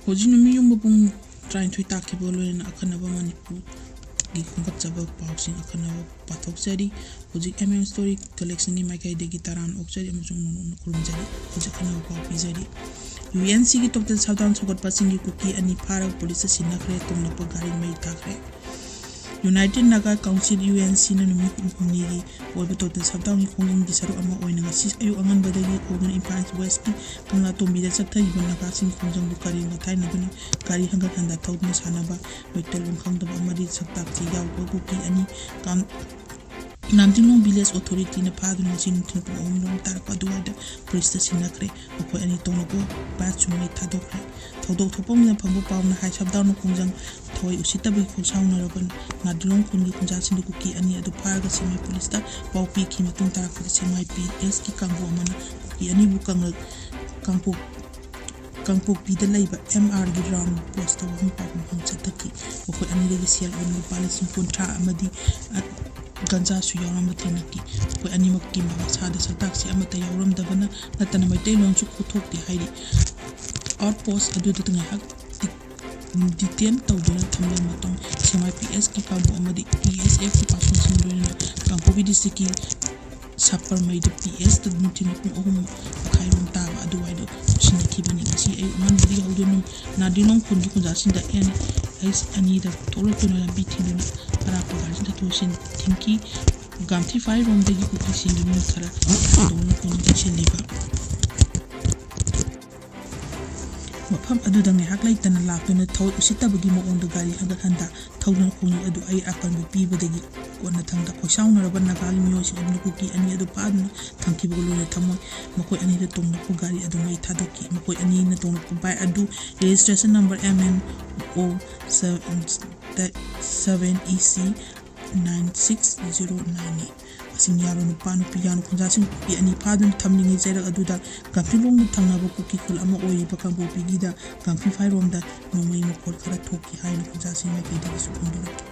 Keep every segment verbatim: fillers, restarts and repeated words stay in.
ꯍꯧꯖꯤꯛ ꯅꯨꯃꯤꯠ ꯌꯨꯡꯕ ꯄꯨꯡ ꯇꯔꯥꯅꯤꯊꯣꯏ ꯇꯥꯈꯤꯕꯒ ꯂꯣꯏꯅꯅ ꯑꯈꯟꯅꯕ ꯃꯅꯤꯄꯨꯔꯒꯤ ꯈꯣꯝꯒꯠꯆꯕ ꯄꯥꯎꯁꯤꯡ ꯑꯈꯟꯅꯕ ꯄꯥꯊꯣꯛꯆꯔꯤ꯫ ꯍꯧꯖꯤꯛ M M Story Collectionꯒꯤ ꯃꯥꯏꯀꯩꯗꯒꯤ ꯇꯔꯥꯝꯅ ꯑꯣꯛꯆꯔꯤ ꯑꯃꯁꯨꯡ ꯅꯣꯡꯅ ꯈꯨꯔꯨꯝꯖꯔꯤ꯫ ꯍꯧꯖꯤꯛ ꯑꯈꯟꯅꯕ ꯄꯥꯎ ꯄꯤꯖꯔꯤ꯫ UNCꯒꯤ total shutdown ꯁꯧꯒꯠꯄꯁꯤꯡꯒꯤ ꯀꯨꯀꯤ ꯑꯅꯤ ꯐꯥꯔꯒ ꯄꯨꯂꯤꯁꯇ ꯁꯤꯟꯅꯈ꯭ꯔꯦ꯫ ꯇꯣꯡꯂꯛꯄ ꯒꯥꯔꯤ ꯃꯩ ꯊꯥꯈ꯭ꯔꯦ꯫ United Naga Council, UNCꯅ ꯅꯨꯃꯤꯠ ꯍꯨꯝꯅꯤꯒꯤ ꯑꯣꯏꯕ total shutdownꯒꯤ ꯈꯣꯡꯖꯪꯒꯤ ꯁꯔꯨꯛ ꯑꯃ ꯑꯣꯏꯅ ꯉꯁꯤ ꯑꯌꯨꯛ ꯑꯉꯟꯕꯗꯒꯤ ꯍꯧꯗꯨꯅ ꯏꯝꯐꯥꯜ Westꯀꯤ ꯀꯪꯂꯥꯇꯣꯡꯕꯤꯗ ꯆꯠꯊꯈꯤꯕ ꯅꯥꯒꯥꯁꯤꯡ ꯈꯣꯡꯖꯪꯕꯨ ꯀꯔꯦꯝ ꯀꯊꯥꯏꯅꯗꯨꯅ ꯒꯥꯔꯤ ꯍꯪꯒꯠ ꯍꯟꯗ ꯊꯧꯗꯨꯅ ꯁꯥꯟꯅꯕ ꯃꯩꯇꯩꯂꯣꯟ ꯈꯪꯗꯕ ꯑꯃꯗꯤ ꯁꯛꯇꯥꯛ ꯆꯦ ꯌꯥꯎꯕ ꯀꯨꯀꯤ ꯑꯅꯤ ꯀꯥꯝ-, ꯅꯥꯝꯗꯤꯡꯂꯣꯡ village authorityꯅ ꯐꯥꯗꯨꯅ ꯉꯁꯤ ꯅꯨꯡꯊꯤꯜ ꯄꯨꯡ ꯑꯍꯨꯝ ꯂꯣꯝ ꯇꯥꯔꯛꯄ ꯑꯗꯨꯋꯥꯏꯗ ꯄꯨꯂꯤꯁꯇ ꯁꯤꯟꯅꯈ꯭ꯔꯦ꯫ ꯃꯈꯣꯏ ꯑꯅꯤ ꯇꯣꯡꯂꯛꯄ bikeꯁꯨ ꯃꯩ ꯊꯥꯗꯣꯛꯈ꯭ꯔꯦ꯫ ꯊꯧꯗꯣꯛ ꯊꯣꯛꯐꯝꯁꯤꯗ ꯐꯪꯕ ꯄꯥꯎꯅ ꯍꯥꯏ, shutdownꯅ ꯈꯣꯡꯖꯪ ꯊꯋꯥꯏ ꯎꯁꯤꯠꯇꯕꯒꯤ ꯈꯣꯡꯁꯥꯎꯅꯔꯕ ꯅꯥꯝꯗꯤꯡꯂꯣꯡ ꯈꯨꯟꯒꯤ ꯈꯨꯟꯖꯥꯁꯤꯡꯗ ꯀꯨꯀꯤ ꯑꯅꯤ ꯑꯗꯨ ꯐꯥꯔꯒ ꯁꯦꯛꯃꯥꯏ ꯄꯨꯂꯤꯁꯇ ꯄꯥꯎ ꯄꯤꯈꯤ꯫ ꯃꯇꯨꯡ ꯇꯥꯔꯛꯄꯗ ꯁꯦꯛꯃꯥꯏ PSꯀꯤ ꯀꯥꯡꯕꯨ ꯑꯃꯅ ꯀꯨꯀꯤ ꯑꯅꯤꯕꯨ ꯀꯪꯂ-, ꯀꯥꯡꯄꯣꯛ-, ꯀꯥꯡꯄꯣꯛꯄꯤꯗ ꯂꯩꯕ MRꯒꯤ round postꯇ ꯋꯥꯍꯪ ꯄꯥꯎꯈꯨꯝ ꯍꯪ ꯆꯠꯊꯈꯤ꯫ ꯃꯈꯣꯏ ꯑꯅꯤꯗꯒꯤ ꯁꯦꯜ ꯑꯣꯏꯅ ꯂꯨꯄꯥ ꯂꯤꯁꯤꯡ ꯀꯨꯟꯊ꯭ꯔꯥ ꯑꯃꯗꯤ, ꯑ, ꯒꯟꯖꯥꯁꯨ ꯌꯥꯎꯔꯝꯕ ꯊꯦꯡꯅꯈꯤ꯫ ꯃꯈꯣꯏ ꯑꯅꯤꯃꯛꯀꯤ ꯃꯁꯥꯗ ꯁꯛꯇꯥꯛꯁꯦ ꯑꯃꯠꯇ ꯌꯥꯎꯔꯝꯗꯕꯅ ꯅꯠꯇꯅ ꯃꯩꯇꯩꯂꯣꯟꯁꯨ ꯈꯣꯠꯊꯣꯛꯇꯦ ꯍꯥꯏꯔꯤ꯫ Outpost ꯑꯗꯨꯗ ꯉꯥꯏꯍꯥꯛ ꯗꯤ-, detain ꯇꯧꯗꯨꯅ ꯊꯝꯂꯕ ꯃꯇꯨꯡ ꯁꯦꯛꯃꯥꯏ PSꯀꯤ ꯀꯥꯡꯕꯨ ꯑꯃꯗꯤ BSFꯀꯤ personnelꯁꯤꯡ ꯂꯣꯏꯅꯅ ꯀꯥꯡꯄꯣꯛꯄꯤ districtꯀꯤ ꯁꯥꯄꯔꯃꯩꯗ PSꯇ ꯅꯨꯡꯊꯤꯜ ꯄꯨꯡ ꯑꯍꯨꯝ ꯃꯈꯥꯏꯔꯣꯝ ꯇꯥꯕ ꯑꯗꯨꯋꯥꯏꯗ ꯁꯤꯟꯅꯈꯤꯕꯅꯤ꯫ ꯉꯁꯤ ꯑꯌꯨꯛ ꯑꯉꯟꯕꯗꯒꯤ ꯍꯧꯗꯨꯅ ꯅꯥꯝꯗꯤꯡꯂꯣꯡ ꯈꯨꯟꯒꯤ ꯈꯨꯟꯖꯥꯁꯤꯡꯗ NH ꯑꯅꯤꯗ ꯊꯣꯛꯂꯛꯇꯨꯅ ꯂꯝꯕꯤ ꯊꯤꯡꯗꯨꯅ ꯑꯔꯥꯞꯄ ꯒꯥꯔꯤꯁꯤꯡ ꯆꯠꯊꯣꯛ ꯆꯠꯁꯤꯟ ꯊꯤꯡꯈꯤ꯫ ꯒꯥꯝꯊꯤ ꯐꯥꯏꯔꯣꯝꯗꯒꯤ ꯀꯨꯀꯤꯁꯤꯡꯒꯤ ꯃꯤ ꯈꯔ ꯇꯣꯡꯅ ꯈꯣꯡꯅ ꯆꯪꯁꯤꯜꯂꯤꯕ ꯃꯐꯝ ꯑꯗꯨꯗ ꯉꯥꯏꯍꯥꯛ ꯂꯩꯇꯅ ꯂꯥꯛꯇꯨꯅ ꯊꯋꯥꯏ ꯎꯁꯤꯠꯇꯕꯒꯤ ꯃꯑꯣꯡꯗ ꯒꯥꯔꯤ ꯍꯟꯒꯠ ꯍꯟꯗ ꯊꯧꯗꯨꯅ ꯈꯣꯡꯖꯪ ꯑꯗꯨ ꯑꯌꯦꯠ ꯑꯄꯟꯕ ꯄꯤꯕꯗꯒꯤ ꯀꯣꯟꯅꯊꯪꯗ ꯈꯣꯏꯁꯥꯎꯅꯔꯕ ꯅꯥꯒꯥꯒꯤ ꯃꯤꯑꯣꯏꯁꯤꯡ ꯑꯗꯨꯅ ꯀꯨꯀꯤ ꯑꯅꯤ ꯑꯗꯨ ꯐꯥꯗꯨꯅ ꯊꯝꯈꯤꯕꯒ ꯂꯣꯏꯅ ꯊꯝꯃꯣꯏ ꯃꯈꯣꯏ ꯑꯅꯤꯗ ꯇꯣꯡꯂꯛꯄ ꯒꯥꯔꯤ ꯑꯗꯨ ꯃꯩ ꯊꯥꯗꯣꯛꯈꯤ꯫ ꯃꯈꯣꯏ ꯑꯅꯤꯅ ꯇꯣꯡꯂꯛꯄ bike ꯑꯗꯨ registration number MNO seven EC nine six zero nine ꯅꯤ꯫ ꯁꯤꯡ ꯌꯥꯎꯅ ꯅꯨꯄꯥ ꯅꯨꯄꯤ ꯌꯥꯎꯅ ꯈꯨꯟꯖꯥꯁꯤꯡ ꯀꯨꯀꯤ ꯑꯅꯤ ꯐꯥꯗꯨꯅ ꯊꯝꯂꯤꯉꯩ ꯆꯩꯔꯛ ꯑꯗꯨꯗ ꯀꯥꯡꯄꯤꯂꯣꯡꯗ ꯊꯪꯅꯕ ꯀꯨꯀꯤ ꯈꯨꯜ ꯑꯃ ꯑꯣꯏꯔꯤꯕ ꯀꯥꯡꯄꯣꯛꯄꯤꯒꯤꯗ ꯀꯥꯡꯐꯤ ꯐꯥꯏꯔꯣꯝꯗ ꯅꯣꯡꯃꯩ ꯃꯈꯣꯜ ꯈꯔ ꯊꯣꯛꯈꯤ ꯍꯥꯏꯅ ꯈꯨꯟꯖꯥꯁꯤꯡ ꯃꯥꯏꯀꯩꯗꯒꯤꯁꯨ ꯐꯣꯡꯗꯣꯔꯛꯈꯤ꯫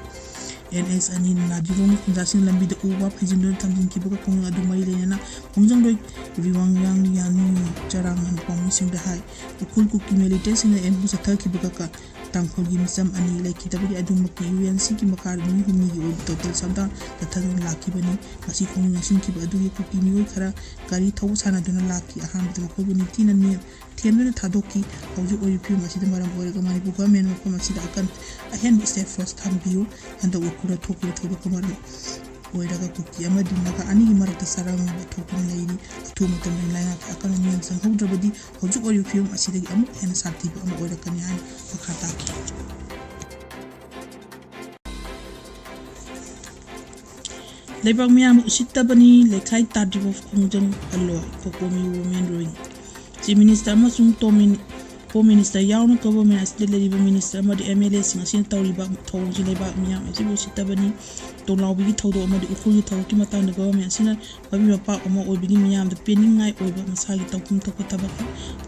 ꯑꯦꯟ ꯑꯦꯁ ꯑꯅꯤꯅ ꯅꯥꯗꯤꯔꯣꯡꯒꯤ ꯈꯨꯟꯖꯥꯁꯤꯡ ꯂꯝꯕꯤꯗ ꯎ ꯋꯥ ꯐꯩꯖꯤꯟꯗꯨꯅ ꯊꯝꯖꯤꯟꯈꯤꯕꯒ ꯈꯣꯡꯖꯪ ꯑꯗꯨ ꯃꯔꯤ ꯂꯩꯅꯅ ꯈꯣꯡꯖꯪꯂꯣꯏ ꯔꯤꯋꯥꯡꯌꯥꯡ ꯌꯥꯅꯤ ꯆꯔꯥꯡ ꯍꯥꯏꯅ ꯄꯥꯎꯃꯤꯁꯤꯡꯗ ꯍꯥꯏ꯫ ꯎꯈ꯭ꯔꯨꯜ ꯀꯨꯀꯤ ꯃꯤꯂꯤꯇꯦꯟꯁꯤꯡꯅ ꯑꯦꯝꯕꯨ ꯆꯠꯊꯈꯤꯕꯒ ꯀ-, ꯇꯥꯡꯈꯨꯜꯒꯤ ꯃꯤꯆꯝ ꯑꯅꯤ ꯂꯩꯈꯤꯗꯕꯒꯤ ꯑꯗꯨꯃꯛꯀꯤ ꯌꯨ ꯑꯦꯟ ꯁꯤꯒꯤ ꯃꯈꯥꯗ ꯃꯤ ꯍꯨꯝꯅꯤꯒꯤ ꯑꯣꯏꯕ ꯇꯣꯇꯦꯜ ꯁꯟꯗꯥꯟ ꯆꯠꯊꯗꯨꯅ ꯂꯥꯛꯈꯤꯕꯅꯤ꯫ ꯉꯁꯤ ꯈꯣꯡꯖꯪ ꯆꯪꯁꯤꯟꯈꯤꯕ ꯑꯗꯨꯒꯤ ꯀꯨꯀꯤ ꯃꯤꯑꯣꯏ ꯈꯔ ꯒꯥꯔꯤ ꯊꯧꯕ ꯁꯥꯟꯅꯗꯨꯅ ꯂꯥꯛꯈꯤ꯫ ꯑꯍꯥꯟꯕꯗ ꯃꯈꯣꯏꯕꯨ ꯅꯤꯡꯊꯤꯅ ꯅꯦ-, ꯊꯦꯝꯗꯨꯅ ꯊꯥꯗꯣꯛꯈꯤ꯫ ꯍꯧꯖꯤꯛ ꯑꯣꯏꯔꯤꯕ ꯐꯤꯕꯝ ꯑꯁꯤꯗ ꯃꯔꯝ ꯑꯣꯏꯔꯒ ꯃꯅꯤꯄꯨꯔ ꯒꯚꯔꯟꯃꯦꯟꯠꯅ ꯃꯐꯝ ꯑꯁꯤꯗ ꯑꯀꯟ-, ꯑꯍꯦꯟꯕ ꯁ꯭ꯇꯦꯞ ꯐꯣꯔꯁ ꯊꯝꯕꯤꯌꯨ꯫ ꯍꯟꯗꯛ ꯎꯈ꯭ꯔꯨꯜꯗ ꯊꯣꯛꯈꯤꯕ ꯊꯧꯗꯣꯛꯀ ꯃꯔꯝ ꯑꯣꯏꯔꯒ ꯀꯨꯀꯤ ꯑꯃꯗꯤ ꯅꯥꯒꯥ ꯑꯅꯤꯒꯤ ꯃꯔꯛꯇ ꯆꯔꯥꯡꯅꯕ ꯊꯣꯛꯇꯨꯅ ꯂꯩꯔꯤ꯫ ꯑꯊꯨꯕ ꯃꯇꯝꯗ ꯂꯩꯉꯥꯛꯀꯤ ꯑꯀꯟꯕ ꯃꯤꯠꯌꯦꯡ ꯆꯪꯍꯧꯗ꯭ꯔꯕꯗꯤ ꯍꯧꯖꯤꯛ ꯑꯣꯏꯔꯤꯕ ꯐꯤꯕꯝ ꯑꯁꯤꯗꯒꯤ ꯑꯃꯨꯛ ꯍꯦꯟꯅ ꯁꯥꯊꯤꯕ ꯑꯃ ꯑꯣꯏꯔꯛꯀꯅꯤ ꯍꯥꯏꯅ ꯃꯈꯥ ꯇꯥꯈꯤ꯫ ꯂꯩꯕꯥꯛ ꯃꯤꯌꯥꯝꯕꯨ ꯎꯁꯤꯠꯇꯕꯅꯤ, ꯂꯩꯈꯥꯏ ꯇꯥꯗ꯭ꯔꯤꯕ ꯈꯣꯡꯖꯪ ꯍꯜꯂꯣꯏ, ꯀꯣꯀꯣꯃꯤ ꯋꯨꯃꯦꯟ ꯋꯤꯡ꯫ ꯆꯤꯐ ꯃꯤꯅꯤꯁꯇꯔ ꯑꯃꯁꯨꯡ ꯇꯣꯞ ꯃꯤꯅꯤ-, ꯍꯣꯝ ꯃꯤꯅꯤꯁꯇꯔ ꯌꯥꯎꯅ ꯒꯚꯔꯟꯃꯦꯟꯠ ꯑꯁꯤꯗ ꯂꯩꯔꯤꯕ ꯃꯤꯅꯤꯁꯇꯔ ꯑꯃꯗꯤ ꯑꯦꯝ ꯑꯦꯜ ꯑꯦꯁꯤꯡ ꯑꯁꯤꯅ ꯇꯧꯔꯤꯕ ꯊꯧꯑꯣꯡꯁꯤ ꯂꯩꯕꯥꯛ ꯃꯤꯌꯥꯝ ꯑꯁꯤꯕꯨ ꯎꯁꯤꯠꯇꯕꯅꯤ꯫ ꯇꯣꯡꯂꯥꯎꯕꯤꯒꯤ ꯊꯧꯗꯣꯛ ꯑꯃꯗꯤ ꯎꯈ꯭ꯔꯨꯜꯒꯤ ꯊꯧꯗꯣꯛꯀꯤ ꯃꯇꯥꯡꯗ ꯒꯚꯔꯟꯃꯦꯟꯠ ꯑꯁꯤꯅ ꯃꯄꯤ ꯃꯄꯥ ꯑꯃ ꯑꯣꯏꯕꯒꯤ ꯃꯤꯌꯥꯝꯗ ꯄꯦꯟꯅꯤꯡꯉꯥꯏ ꯑꯣꯏꯕ ꯃꯁꯥꯒꯤ ꯇꯧꯐꯝ ꯊꯣꯛꯄ ꯊꯕꯛ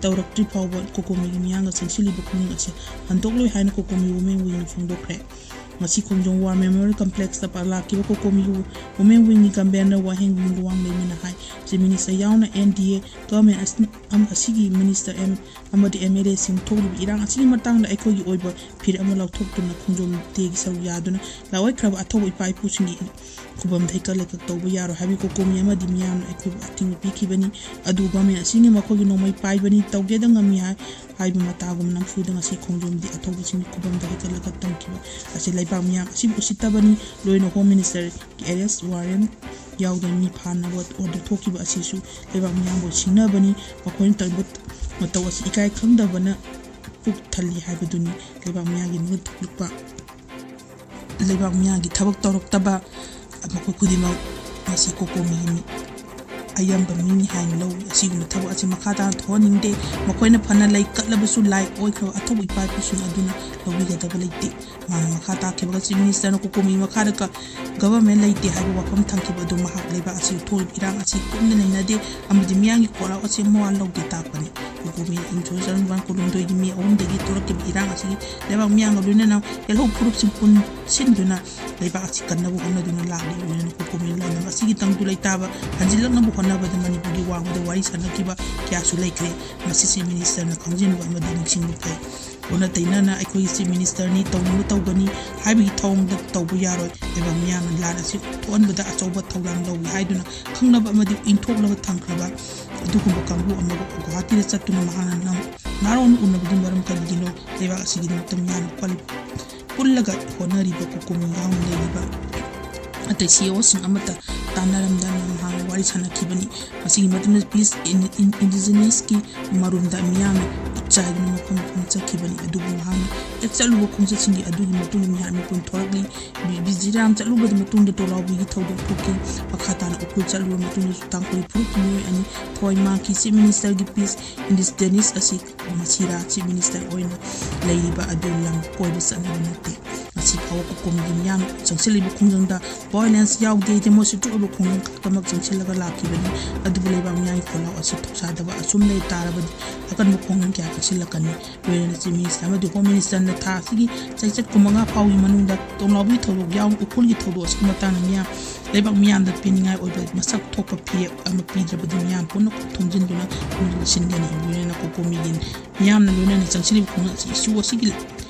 ꯇꯧꯔꯛꯇ꯭ꯔꯤ ꯐꯥꯎꯕ ꯀꯣꯀꯣꯃꯤꯒꯤ ꯃꯤꯌꯥꯝꯅ ꯆꯪꯁꯤꯜꯂꯤꯕ ꯈꯣꯡꯖꯪ ꯑꯁꯤ ꯍꯟꯗꯣꯛꯂꯣꯏ ꯍꯥꯏꯅ ꯀꯣꯀꯣꯃꯤ ꯋꯨꯃꯦꯟ ꯋꯤꯡꯅ ꯐꯣꯡꯗꯣꯛꯈ꯭ꯔꯦ꯫ ꯉꯁꯤ ꯈꯣꯡꯖꯣꯝ ꯋꯥꯔ ꯃꯦꯃꯣꯔꯤꯌꯦꯜ ꯀꯝꯄ꯭ꯂꯦꯛꯁꯇ ꯄ-, ꯂꯥꯛꯈꯤꯕ ꯀꯣꯀꯣꯃꯤ ꯋꯨ-, ꯋꯨꯃꯦꯟ ꯋꯤꯡꯒꯤ ꯀꯟꯚꯦꯅꯔ ꯋꯥꯍꯦꯡꯕꯝ ꯂꯨꯋꯥꯡꯂꯩꯃꯅ ꯍꯥꯏ, ꯆꯤꯐ ꯃꯤꯅꯤꯁꯇꯔ ꯌꯥꯎꯅ ꯑꯦꯟ ꯗꯤ ꯑꯦ ꯒꯚꯔꯟꯃꯦꯟꯠ ꯑꯁ-, ꯑꯝ-, ꯑꯁꯤꯒꯤ ꯃꯤꯅꯤꯁꯇꯔ ꯑꯦꯝ ꯑꯃꯗꯤ ꯑꯦꯝ ꯑꯦꯜ ꯑꯦꯁꯤꯡ ꯊꯣꯛꯂꯤꯕ ꯏꯔꯥꯡ ꯑꯁꯤꯒꯤ ꯃꯇꯥꯡꯗ ꯑꯩꯈꯣꯏꯒꯤ ꯑꯣꯏꯕ ꯐꯤꯔꯦꯞ ꯑꯃ ꯂꯧꯊꯣꯛꯇꯨꯅ ꯈꯣꯡꯖꯣꯝ ꯗꯦꯒꯤ ꯁꯔꯨꯛ ꯌꯥꯗꯨꯅ ꯂꯥꯑꯣꯏꯈ꯭ꯔꯕ ꯑꯊꯧꯕ ꯏꯄꯥ ꯏꯄꯨꯁꯤꯡꯒꯤ ꯈꯨꯕꯝꯗ ꯍꯩꯀꯠ ꯂꯩꯀꯠ ꯇꯧꯕ ꯌꯥꯔꯣꯏ ꯍꯥꯏꯕꯒꯤ ꯀꯣꯀꯣꯃꯤ ꯑꯃꯗꯤ ꯃꯤꯌꯥꯝꯅ ꯑꯩꯈꯣꯏꯕꯨ ꯑꯊꯤꯡꯕ ꯄꯤꯈꯤꯕꯅꯤ꯫ ꯑꯗꯨꯕꯨ ꯒꯚꯔꯟꯃꯦꯟꯠ ꯑꯁꯤꯅ ꯃꯈꯣꯏꯒꯤ ꯅꯣꯡꯃꯩ ꯄꯥꯏꯕꯅꯤ, ꯇꯧꯒꯦꯗ ꯉꯝꯃꯤ ꯍꯥꯏ-, ꯍꯥꯏꯕ ꯃꯇꯥꯒꯨꯝ ꯅꯝꯐꯨꯗ ꯉꯁꯤ ꯈꯣꯡꯖꯣꯝꯗꯤ ꯑꯊꯧꯕꯁꯤꯡꯒꯤ ꯈꯨꯕꯝꯗ ꯍꯩꯀꯠ ꯂꯩꯀꯠ ꯇꯝꯈꯤꯕ ꯑꯁꯤ ꯂꯩꯕꯥꯛ ꯃꯤꯌꯥꯝ ꯑꯁꯤꯕꯨ ꯎꯁꯤꯠꯇꯕꯅꯤ꯫ ꯂꯣꯏꯅ ꯍꯣꯝ ꯃꯤꯅꯤꯁꯇꯔꯒꯤ ꯑꯦꯔꯦꯁ ꯋꯥꯔꯦꯟꯠ ꯌꯥꯎꯗꯅ ꯃꯤ ꯐꯥꯅꯕ ꯑꯣꯔꯗꯔ ꯊꯣꯛꯈꯤꯕ ꯑꯁꯤꯁꯨ ꯂꯩꯕꯥꯛ ꯃꯤꯌꯥꯝꯕꯨ ꯁꯤꯡꯅꯕꯅꯤ꯫ ꯃꯈꯣꯏꯅ ꯇꯧꯔꯤꯕ ꯃꯇꯧ ꯑꯁꯤ ꯏꯀꯥꯏ ꯈꯪꯗꯕꯅ ꯄꯨꯛ ꯊꯜꯂꯤ ꯍꯥꯏꯕꯗꯨꯅꯤ꯫ ꯂꯩꯕꯥꯛ ꯃꯤꯌꯥꯝꯒꯤ ꯅꯨꯡꯗ ꯊꯣꯛꯂꯛꯄ ꯂꯩꯕꯥꯛ ꯃꯤꯌꯥꯝꯒꯤ ꯊꯕꯛ ꯇꯧꯔꯛꯇꯕ ꯃꯈꯣꯏ ꯈꯨꯗꯤꯡꯃꯛ ꯉꯁꯤ ꯀꯣꯀꯣꯃꯤꯒꯤ ꯃꯤ-, ꯑꯌꯥꯝꯕ ꯃꯤꯅꯤ ꯍꯥꯏꯅ ꯂꯧꯏ꯫ ꯑꯁꯤꯒꯨꯝꯕ ꯊꯕꯛ ꯑꯁꯤ ꯃꯈꯥ ꯇꯥꯅ ꯊꯣꯛꯍꯟꯅꯤꯡꯗꯦ꯫ ꯃꯈꯣꯏꯅ ꯐꯅ ꯂꯩ ꯀꯠꯂꯕꯁꯨ ꯂꯥꯏ ꯑꯣꯏꯈ꯭ꯔꯕ ꯑꯊꯧꯕ ꯏꯄꯥ ꯏꯄꯨꯁꯤꯡ ꯑꯗꯨꯅ ꯂꯧꯕꯤꯒꯗꯕ ꯂꯩꯇꯦ꯫ ꯃꯥꯅ ꯃꯈꯥ ꯇꯥꯈꯤꯕꯒ, ꯆꯤꯐ ꯃꯤꯅꯤꯁꯇꯔꯅ ꯀꯣꯀꯣꯃꯤ ꯃꯈꯥꯗ ꯒ-, ꯒꯚꯔꯟꯃꯦꯟ ꯂꯩꯇꯦ ꯍꯥꯏꯕ ꯋꯥꯐꯝ ꯊꯝꯈꯤꯕ ꯑꯗꯨ ꯃꯍꯥꯛ ꯂꯩꯕꯥꯛ ꯑꯁꯤꯗ ꯊꯣꯛꯂꯤꯕ ꯏꯔꯥꯡ ꯑꯁꯤ ꯄꯨꯟꯅ ꯅꯩꯅꯗꯦ ꯑꯃꯗꯤ ꯃꯤꯌꯥꯝꯒꯤ ꯈꯣꯜꯂꯥꯎ ꯑꯁꯤ ꯃꯋꯥ ꯂꯧꯗꯦ ꯇꯥꯛꯄꯅꯤ꯫ ꯀꯣꯀꯣꯃꯤ ꯏꯪ ꯁꯣꯛ ꯆꯥꯝꯃꯔꯤ ꯆꯥꯝꯃꯉꯥ ꯀꯨꯟꯍꯨꯝꯗꯣꯏꯒꯤ ꯃꯦ ꯑꯍꯨꯝꯗꯒꯤ ꯊꯣꯛꯂꯛꯈꯤꯕ ꯏꯔꯥꯡ ꯑꯁꯤꯒꯤ ꯂꯩꯕꯥꯛ ꯃꯤꯌꯥꯝꯒ ꯂꯣꯏꯅꯅ ꯌꯦꯜꯍꯧ ꯐꯨꯔꯨꯞꯁꯤꯡ ꯄꯨꯟꯁꯤꯟꯗꯨꯅ ꯂꯩꯕꯥꯛ ꯑꯁꯤ ꯀꯟꯅꯕ ꯍꯣꯠꯅꯗꯨꯅ ꯂꯥꯛꯂꯤ꯫ ꯂꯣꯏꯅꯅ ꯀꯣꯀꯣꯃꯤ ꯂꯥꯟꯗꯝ ꯑꯁꯤꯒꯤ ꯇꯪꯗꯨ ꯂꯩꯇꯥꯕ ꯍꯟꯖꯤꯜꯂꯛꯅꯕ ꯍꯣꯠꯅꯕꯗ ꯃꯅꯤꯄꯨꯔꯒꯤ ꯋꯥꯡꯃꯗ ꯋꯥꯔꯤ ꯁꯥꯟꯅꯈꯤꯕ ꯀꯌꯥꯁꯨ ꯂꯩꯈ꯭ꯔꯦ꯫ ꯃꯁꯤ ꯆꯤꯐ ꯃꯤꯅꯤꯁꯇꯔꯅ ꯈꯪꯖꯤꯟꯕ ꯑꯃꯗꯤ ꯅꯤꯡꯁꯤꯡꯕ ꯐꯩ꯫ ꯑꯣꯟꯅ ꯇꯩꯅꯅ ꯑꯩꯈꯣꯏꯒꯤ ꯆꯤꯐ ꯃꯤꯅꯤꯁꯇꯔꯅꯤ, ꯇꯧꯅꯤꯡꯕ ꯇꯧꯒꯅꯤ ꯍꯥꯏꯕꯒꯤ ꯊꯧꯑꯣꯡꯗ ꯇꯧꯕ ꯌꯥꯔꯣꯏ꯫ ꯂꯩꯕꯥꯛ ꯃꯤꯌꯥꯝꯅ ꯂꯥꯟ ꯑꯁꯤ ꯊꯣꯛꯍꯟꯕꯗ ꯑꯆꯧꯕ ꯊꯧꯗꯥꯡ ꯂꯧꯏ ꯍꯥꯏꯗꯨꯅ ꯈꯪꯅꯕ ꯑꯃꯗꯤ ꯏꯟꯊꯣꯛꯂꯒ ꯊꯝꯈ꯭ꯔꯕ ꯑꯗꯨꯒꯨꯝꯕ ꯀꯥꯡꯕꯨ ꯑꯃꯒ ꯒꯨꯋꯥꯍꯥꯇꯤꯗ ꯆꯠꯇꯨꯅ ꯃꯍꯥꯛꯅ ꯅꯝ-, ꯅꯥꯔꯣꯟ ꯎꯅꯕꯒꯤ ꯃꯔꯝ ꯀꯔꯤꯒꯤꯅꯣ? ꯂꯩꯕꯥꯛ ꯑꯁꯤꯒꯤꯗꯃꯛꯇ ꯃꯤꯌꯥꯝꯅ ꯄꯜ-, ꯄꯨꯜꯂꯒ ꯍꯣꯠꯅꯔꯤꯕ ꯀꯣꯀꯣꯃꯤ ꯌꯥꯎꯅ ꯂꯩꯔꯤꯕ ꯑꯇꯩ ꯁꯤ ꯏ ꯑꯣꯁꯤꯡ ꯑꯃꯠꯇ ꯇꯥꯟꯅꯔꯝꯗꯅ ꯃꯍꯥꯛꯅ ꯋꯥꯔꯤ ꯁꯥꯟꯅꯈꯤꯕꯅꯤ꯫ ꯃꯁꯤꯒꯤ ꯃꯇꯨꯡꯗ ꯄꯤꯁ ꯏꯟ-, ꯏꯟ-, ꯏꯟꯗꯤꯖꯤꯅꯁꯀꯤ ꯃꯔꯨꯝꯗ ꯃꯤꯌꯥꯝꯅ ꯈꯨꯠ ꯆꯥꯏꯗꯨꯅ ꯃꯐꯝ ꯃꯐꯝ ꯆꯠꯈꯤꯕꯅꯤ꯫ ꯑꯗꯨꯕꯨ ꯃꯍꯥꯛꯅ ꯍꯦꯛ ꯆꯠꯂꯨꯕ ꯈꯣꯡꯆꯠꯁꯤꯡꯒꯤ ꯑꯗꯨꯒꯤ ꯃꯇꯨꯡꯗ ꯃꯤꯍꯥꯠ ꯃꯤꯄꯨꯟ ꯊꯣꯔꯛꯂꯤ꯫ ꯕꯤ-, ꯕꯤꯖꯤꯔꯥꯝ ꯆꯠꯂꯨꯕ ꯃꯇꯨꯡꯗ ꯇꯣꯂꯥꯎꯕꯤꯒꯤ ꯊꯧꯗꯣꯛ ꯊꯣꯛꯈꯤ꯫ ꯃꯈꯥ ꯇꯥꯅ ꯎꯈ꯭ꯔꯨꯜ ꯆꯠꯂꯨꯕ ꯃꯇꯨꯡꯗꯁꯨ ꯇꯥꯡꯈꯨꯜ ꯐꯨꯔꯨꯞꯀꯤ ꯃꯤꯑꯣꯏ ꯑꯅꯤ ꯊꯋꯥꯏ ꯃꯥꯡꯈꯤ꯫ ꯆꯤꯐ ꯃꯤꯅꯤꯁꯇꯔꯒꯤ ꯄꯤꯁ ꯏꯟꯗꯤꯖꯤꯅꯁ ꯑꯁꯤ ꯃꯁꯤꯔꯥ ꯆꯤꯐ ꯃꯤꯅꯤꯁꯇꯔ ꯑꯣꯏꯅ ꯂꯩꯔꯤꯕ ꯑꯗꯨ ꯂꯝ ꯀꯣꯏꯕ ꯆꯠꯅꯕ ꯅꯠꯇꯦ꯫ ꯉꯁꯤ ꯐꯥꯎꯕ ꯀꯣꯀꯣꯃꯤꯒꯤ ꯃꯤꯌꯥꯝꯅ ꯆꯪꯁꯤꯜꯂꯤꯕ ꯈꯣꯡꯖꯪꯗ ꯚꯥꯏꯑꯣꯂꯦꯟꯁ ꯌꯥꯎꯗꯦ, ꯗꯦꯃꯣꯀ꯭ꯔꯦꯁꯤꯛ ꯑꯣꯏꯕ ꯈꯣꯡꯖꯪ ꯈꯛꯇꯃꯛ ꯆꯪꯁꯤꯜꯂꯒ ꯂꯥꯛꯈꯤꯕꯅꯤ꯫ ꯑꯗꯨꯕꯨ ꯂꯩꯕꯥꯛ ꯃꯤꯌꯥꯝꯒꯤ ꯈꯣꯜꯂꯥꯎ ꯑꯁꯤ ꯊꯧꯁꯥꯗꯕ ꯑꯁꯨꯝ ꯂꯩ ꯇꯥꯔꯕꯗꯤ ꯑꯀꯟꯕ ꯈꯣꯡꯖꯪ ꯀꯌꯥ ꯀꯛꯁꯤꯜꯂꯛꯀꯅꯤ꯫ ꯂꯣꯏꯅꯅ ꯆꯤꯐ ꯃꯤꯅꯤꯁꯇꯔ ꯑꯃꯗꯤ ꯍꯣꯝ ꯃꯤꯅꯤꯁꯇꯔꯅ ꯊꯥ ꯑꯁꯤꯒꯤ ꯆꯩꯆꯠ ꯀꯨꯟꯃꯉꯥ ꯐꯥꯎꯒꯤ ꯃꯅꯨꯡꯗ ꯇꯣꯡꯂꯥꯎꯕꯤ ꯊꯧꯗꯣꯛ ꯌꯥꯎꯅ ꯎꯈ꯭ꯔꯨꯜꯒꯤ ꯊꯧꯗꯣꯛ ꯑꯁꯤꯒꯤ ꯃꯇꯥꯡꯗ ꯃꯤꯌꯥꯝ, ꯂꯩꯕꯥꯛ ꯃꯤꯌꯥꯝꯗ ꯄꯤꯅꯤꯡꯉꯥꯏ ꯑꯣꯏꯕ ꯃꯁꯛ ꯊꯣꯛꯄ ꯐꯤꯔꯦꯞ ꯑꯃ ꯄꯤꯗ꯭ꯔꯕꯗꯤ ꯃꯤꯌꯥꯝ ꯄꯨꯟꯅ ꯈꯣꯡ ꯊꯣꯝꯖꯤꯟꯗꯨꯅ ꯈꯣꯡꯖꯪ ꯁꯤꯟꯒꯅꯤ꯫ ꯂꯣꯏꯅꯅ ꯀꯣꯀꯣꯃꯤꯒꯤ ꯃꯤꯌꯥꯝꯅ ꯂꯣꯏꯅꯅ ꯆꯪꯁꯤꯜꯂꯤꯕ ꯈꯣꯡꯖꯪ ꯑꯁꯤ ꯏꯁꯨ ꯑꯁꯤꯒꯤ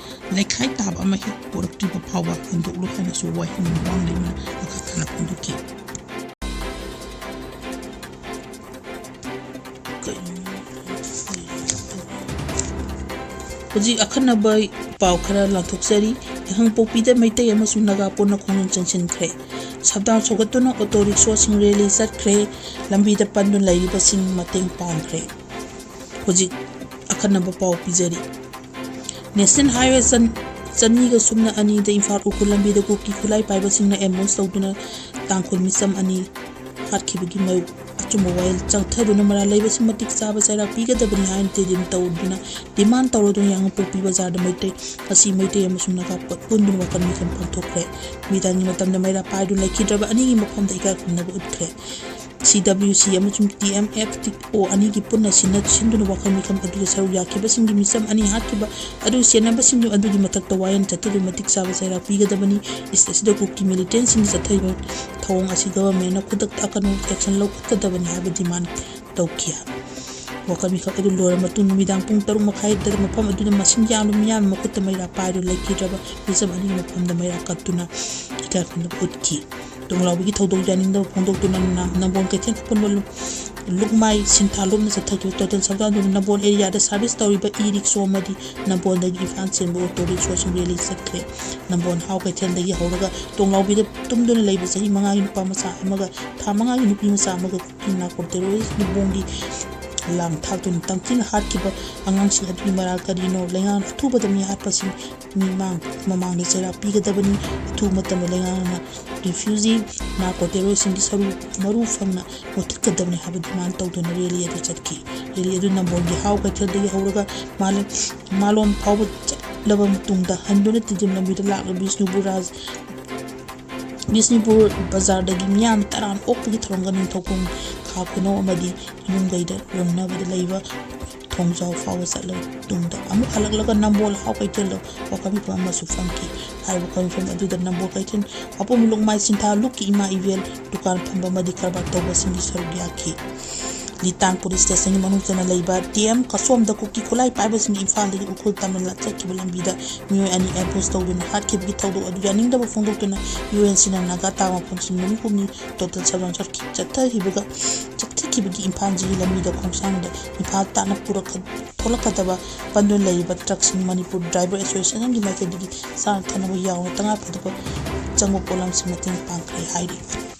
ꯂꯩꯈꯥꯏ ꯇꯥꯕ ꯑꯃ ꯍꯦꯛ ꯄꯨꯔꯛꯇ꯭ꯔꯤꯕ ꯐꯥꯎꯕ ꯍꯟꯗꯣꯛꯂꯣꯏ ꯍꯥꯏꯅꯁꯨ ꯋꯥꯍꯩ ꯋꯥꯡ ꯂꯩꯅ ꯃꯈꯥ ꯇꯥꯅ ꯐꯣꯡꯗꯣꯛꯈꯤ꯫ ꯍꯧꯖꯤꯛ ꯑꯈꯟꯅꯕ ꯄꯥꯎ ꯈꯔ ꯂꯥꯎꯊꯣꯛꯆꯔꯤ꯫ ꯌꯥꯏꯉꯪꯄꯣꯛꯄꯤꯗ ꯃꯩꯇꯩ ꯑꯃꯁꯨꯡ ꯅꯥꯒꯥ ꯄꯨꯟꯅ ꯈꯣꯡꯖꯪ ꯆꯪꯁꯤꯟꯈ꯭ꯔꯦ꯫ ꯁꯞꯗꯥꯎꯟ ꯁꯧꯒꯠꯇꯨꯅ ꯑꯣꯇꯣ ꯔꯤꯛꯁꯣꯁꯤꯡ ꯔꯦꯂꯤ ꯆꯠꯈ꯭ꯔꯦ꯫ ꯂꯝꯕꯤꯗ ꯄꯟꯗꯨꯅ ꯂꯩꯔꯤꯕꯁꯤꯡ ꯃꯇꯦꯡ ꯄꯥꯡꯈ꯭ꯔꯦ꯫ ꯍꯧꯖꯤꯛ ꯑꯈꯟꯅꯕ ꯄꯥꯎ ꯄꯤꯖꯔꯤ꯫ ꯅꯦꯁꯅꯦꯜ ꯍꯥꯏꯋꯦ ꯆꯟ-, ꯆꯅꯤꯒ ꯁꯨꯞꯅ ꯑꯅꯤꯗ ꯏꯝꯐꯥꯜ ꯎꯈ꯭ꯔꯨꯜ ꯂꯝꯕꯤꯗ ꯀꯨꯀꯤ ꯈꯨꯠꯂꯥꯏ ꯄꯥꯏꯕꯁꯤꯡꯅ ꯑꯦꯝꯕꯨꯁ ꯇꯧꯗꯨꯅ ꯇꯥꯡꯈꯨꯜ ꯃꯤꯆꯝ ꯑꯅꯤ ꯍꯥꯠꯈꯤꯕꯒꯤ ꯃꯔꯨ-, ꯑꯆꯨꯝꯕ ꯋꯥꯌꯦꯜ ꯆꯠꯊꯗꯨꯅ ꯃꯔꯥꯜ ꯂꯩꯕꯁꯤꯡ ꯃꯇꯤꯛ ꯆꯥꯕ ꯆꯩꯔꯥꯛ ꯄꯤꯒꯗꯕꯅꯤ ꯍꯥꯏꯅ ꯇꯦꯗꯤꯝ ꯇꯧꯗꯨꯅ, demand ꯇꯧꯔꯗꯨꯅ ꯌꯥꯡꯉꯄꯣꯛꯄꯤ ꯕꯖꯥꯔꯗ ꯃꯩꯇꯩ, ꯉꯁꯤ ꯃꯩꯇꯩ ꯑꯃꯁꯨꯡ ꯅꯥꯒꯥ ꯄꯨꯟꯗꯨꯅ ꯋꯥꯀꯠ ꯃꯤꯐꯝ ꯄꯥꯡꯊꯣꯛꯈ꯭ꯔꯦ꯫ ꯅꯨꯃꯤꯗꯥꯡꯒꯤ ꯃꯇꯝꯗ ꯃꯩꯔꯥ ꯄꯥꯏꯗꯨꯅ ꯂꯩꯈꯤꯗ꯭ꯔꯕ ꯑꯅꯤꯒꯤ ꯃꯐꯝꯗ ꯏꯀꯥꯏ ꯈꯨꯝꯅꯕ ꯎꯠꯈ꯭ꯔꯦ꯫ ꯁꯤ ꯗꯕ꯭ꯂꯤꯌꯨ ꯁꯤ ꯑꯃꯁꯨꯡ ꯇꯤ ꯑꯦꯝ ꯑꯦꯐ ꯇꯤ ꯑꯣ ꯑꯅꯤꯒꯤ ꯄꯨꯟꯅ ꯁꯤꯟꯅ ꯁꯤꯟꯗꯨꯅ ꯋꯥꯀꯠ ꯃꯤꯐꯝ ꯑꯗꯨꯗ ꯁꯔꯨꯛ ꯌꯥꯈꯤꯕꯁꯤꯡꯒꯤ ꯃꯤꯆꯝ ꯑꯅꯤ ꯍꯥꯠꯈꯤꯕ ꯑꯗꯨ ꯁꯦꯟꯅꯕꯁꯤꯡ ꯑꯗꯨꯒꯤ ꯃꯊꯛꯇ ꯋꯥꯌꯦꯜ ꯆꯠꯊꯗꯨꯅ ꯃꯇꯤꯛ ꯆꯥꯕ ꯆꯩꯔꯥꯛ ꯄꯤꯒꯗꯕꯅꯤ꯫ ꯏꯁ ꯑꯁꯤꯗ ꯀꯨꯀꯤ militantꯁꯤꯡꯒꯤ ꯆꯠꯊꯔꯤꯕ ꯊꯧꯑꯣꯡ ꯑꯁꯤ governmentꯅ ꯈꯨꯗꯛꯇ ꯑꯀꯟꯕ action ꯂꯧꯈꯠꯀꯗꯕꯅꯤ ꯍꯥꯏꯕ demand ꯇꯧꯈꯤ꯫ ꯋꯥꯀꯠ ꯃꯤꯐꯝ ꯑꯗꯨ ꯂꯣꯏꯔꯕ ꯃꯇꯨꯡ ꯅꯨꯃꯤꯗꯥꯡ ꯄꯨꯡ ꯇꯔꯨꯛ ꯃꯈꯥꯏꯗ ꯃꯐꯝ ꯑꯗꯨꯗ ꯃꯁꯤꯡ ꯌꯥꯝꯂꯕ ꯃꯤꯌꯥꯝꯒꯤ ꯃꯈꯨꯠꯇ ꯃꯩꯔꯥ ꯄꯥꯏꯗꯨꯅ ꯂꯩꯈꯤꯗ꯭ꯔꯕ ꯃꯤꯆꯝ ꯑꯅꯤꯒꯤ ꯃꯐꯝꯗ ꯃꯩꯔꯥ ꯀꯠꯇꯨꯅ ꯏꯀꯥꯏ ꯈꯨꯝꯅꯕ ꯎꯠꯈꯤ꯫ ꯇꯣꯡꯂꯥꯎꯕꯤꯒꯤ ꯊꯧꯗꯣꯛ ꯌꯥꯅꯤꯡꯗꯕ ꯐꯣꯡꯗꯣꯛꯇꯨꯅ ꯅꯝ-, ꯅꯝꯕꯣꯜ ꯀꯩꯊꯦꯜ ꯑꯄꯨꯟꯕ ꯂꯨꯞ-, ꯂꯨꯞꯃꯥꯏ ꯁꯤꯟꯊꯥ ꯂꯨꯞꯅ ꯆꯠꯊꯈꯤꯕ total ꯁꯛꯇꯥꯟꯗꯨꯅ ꯅꯝꯕꯣꯜ areaꯗ service ꯇꯧꯔꯤꯕ e-rickshaw ꯑꯃꯗꯤ ꯅꯝꯕꯣꯜꯗꯒꯤ ꯏꯝꯐꯥꯜ ꯆꯦꯟꯕ auto rickshawꯁꯤꯡ rally ꯆꯠꯈ꯭ꯔꯦ꯫ ꯅꯝꯕꯣꯜ ꯍꯥꯎ ꯀꯩꯊꯦꯜꯗꯒꯤ ꯍꯧꯔꯒ ꯇꯣꯡꯂꯥꯎꯕꯤꯗ ꯇꯨꯝꯗꯨꯅ ꯂꯩꯕ ꯆꯍꯤ ꯃꯉꯥꯒꯤ ꯅꯨꯄꯥ ꯃꯆꯥ ꯑꯃꯒ ꯊꯥ ꯃꯉꯥꯒꯤ ꯅꯨꯄꯤ ꯃꯆꯥ ꯑꯃꯒ ꯀꯨꯀꯤ narco terrorist ꯅꯤꯕꯣꯡꯒꯤ ꯂꯥꯡ ꯊꯥꯛꯇꯨꯅ ꯇꯝꯊꯤꯅ ꯍꯥꯠꯈꯤꯕ ꯑꯉꯥꯡꯁꯤꯡ ꯑꯗꯨꯒꯤ ꯃꯔꯥꯜ ꯀꯔꯤꯅꯣ? ꯂꯩꯉꯥꯛꯅ ꯑꯊꯨꯕꯗ ꯃꯤ ꯍꯥꯠꯄꯁꯤꯡ ꯃꯤꯃꯥꯡ ꯃꯃꯥꯡꯗ ꯆꯩꯔꯥꯛ ꯄꯤꯒꯗꯕꯅꯤ꯫ ꯑꯊꯨꯕ ꯃꯇꯝꯗ ꯂꯩꯉꯥꯛꯅ refugee narco terroristꯁꯤꯡꯒꯤ ꯁꯔꯨ ꯃꯔꯨ ꯐꯪꯅ ꯃꯨꯊꯠꯀꯗꯕꯅꯤ ꯍꯥꯏꯕ demand ꯇꯧꯗꯨꯅ rally ꯑꯗꯨ ꯆꯠꯈꯤ꯫ Rally ꯑꯗꯨ ꯅꯝꯕꯣꯜꯒꯤ ꯍꯥꯎ ꯀꯩꯊꯦꯜꯗꯒꯤ ꯍꯧꯔꯒ ꯃꯥꯂꯦ-, ꯃꯥꯂꯣꯝ ꯐꯥꯎꯕ ꯆꯠꯂꯕ ꯃꯇꯨꯡꯗ ꯍꯟꯗꯨꯅ ꯇꯤꯗꯤꯝ ꯂꯝꯕꯤꯗ ꯂꯥꯛꯂꯕ ꯕꯤꯁꯅꯨꯄꯨꯔ ꯔꯥꯖ-, ꯕꯤꯁꯅꯨꯄꯨꯔ ꯕꯖꯥꯔꯗꯒꯤ ꯃꯤꯌꯥꯝ ꯇꯔꯥꯝ ꯑꯣꯛꯄꯒꯤ ꯊꯧꯔꯝꯒ ꯅꯤꯡꯊꯧꯈꯣꯡ ꯈꯥ ꯈꯨꯅꯧ ꯑꯃꯗꯤ ꯌꯨꯝꯒꯩꯗ ꯌꯧꯅꯕꯗ ꯂꯩꯕ ꯊꯣꯡꯖꯥꯎ ꯐꯥꯎꯕ ꯆꯠꯂꯕ ꯇꯨꯡꯗ ꯑꯃꯨꯛ ꯍꯜꯂꯛꯂꯒ ꯅꯝꯕꯣꯜ ꯍꯥꯎ ꯀꯩꯊꯦꯜꯗ ꯋꯥꯀꯠ ꯃꯤꯐꯝ ꯑꯃꯁꯨ ꯐꯝꯈꯤ꯫ ꯍꯥꯏꯔꯤꯕ ꯋꯥꯀꯠ ꯃꯤꯐꯝ ꯑꯗꯨꯗ ꯅꯝꯕꯣꯜ ꯀꯩꯊꯦꯜ ꯑꯄꯨꯟꯕ ꯂꯨꯞꯃꯥꯏ ꯁꯤꯟꯊꯥ ꯂꯨꯞꯀꯤ ꯏꯃꯥ ꯏꯕꯦꯜ, ꯗꯨꯀꯥꯟ ꯐꯝꯕ ꯑꯃꯗꯤ ꯀꯔꯕꯥꯔ ꯇꯧꯕꯁꯤꯡꯒꯤ ꯁꯔꯨꯛ ꯌꯥꯈꯤ꯫ ꯂꯤꯇꯥꯟ police stationꯒꯤ ꯃꯅꯨꯡ ꯆꯟꯅ ꯂꯩꯕ ꯇꯤ ꯑꯦꯝ ꯀꯁꯣꯝꯗ ꯀꯨꯀꯤ ꯈꯨꯠꯂꯥꯏ ꯄꯥꯏꯕꯁꯤꯡꯒꯤ ꯏꯝꯐꯥꯜꯗꯒꯤ ꯎꯈ꯭ꯔꯨꯜ ꯇꯝꯅ ꯂꯥ-, ꯆꯠꯈꯤꯕ ꯂꯝꯕꯤꯗ ꯃꯤꯑꯣꯏ ꯑꯅꯤ ambush ꯇꯧꯗꯨꯅ ꯍꯥꯠꯈꯤꯕꯒꯤ ꯊꯧꯗꯣꯛ ꯑꯗꯨ ꯌꯥꯅꯤꯡꯗꯕ ꯐꯣꯡꯗꯣꯛꯇꯨꯅ ꯌꯨ ꯑꯦꯟ ꯁꯤꯅ ꯅꯥꯒꯥ ꯇꯥꯕ ꯃꯐꯝꯁꯤꯡ ꯅꯨꯃꯤꯠ ꯍꯨꯝꯅꯤ total shutdown ꯆꯠꯈꯤ-, ꯆꯠꯊꯈꯤꯕꯒ, ꯆꯠꯊꯈꯤꯕꯒꯤ ꯏꯝꯐꯥꯜ ꯖꯤꯔꯤ ꯂꯝꯕꯤꯗ ꯈꯣꯡꯁꯥꯡꯗ ꯏꯝꯐꯥꯜ ꯇꯥꯟꯅ ꯄꯨꯔꯛꯀ-, ꯊꯣꯛꯂꯛꯀꯗꯕ ꯄꯟꯗꯨꯅ ꯂꯩꯔꯤꯕ truckꯁꯤꯡ ꯃꯅꯤꯄꯨꯔ Driver Associationꯒꯤ ꯃꯥꯏꯀꯩꯗꯒꯤ ꯆꯥꯅ ꯊꯛꯅꯕ ꯌꯥꯎꯅ ꯇꯉꯥꯏ ꯐꯗꯕ ꯆꯪꯕ ꯄꯣꯠꯂꯝꯁꯤꯡ ꯃꯇꯦꯡ ꯄꯥꯡꯈ꯭ꯔꯦ ꯍꯥꯏꯔꯤ꯫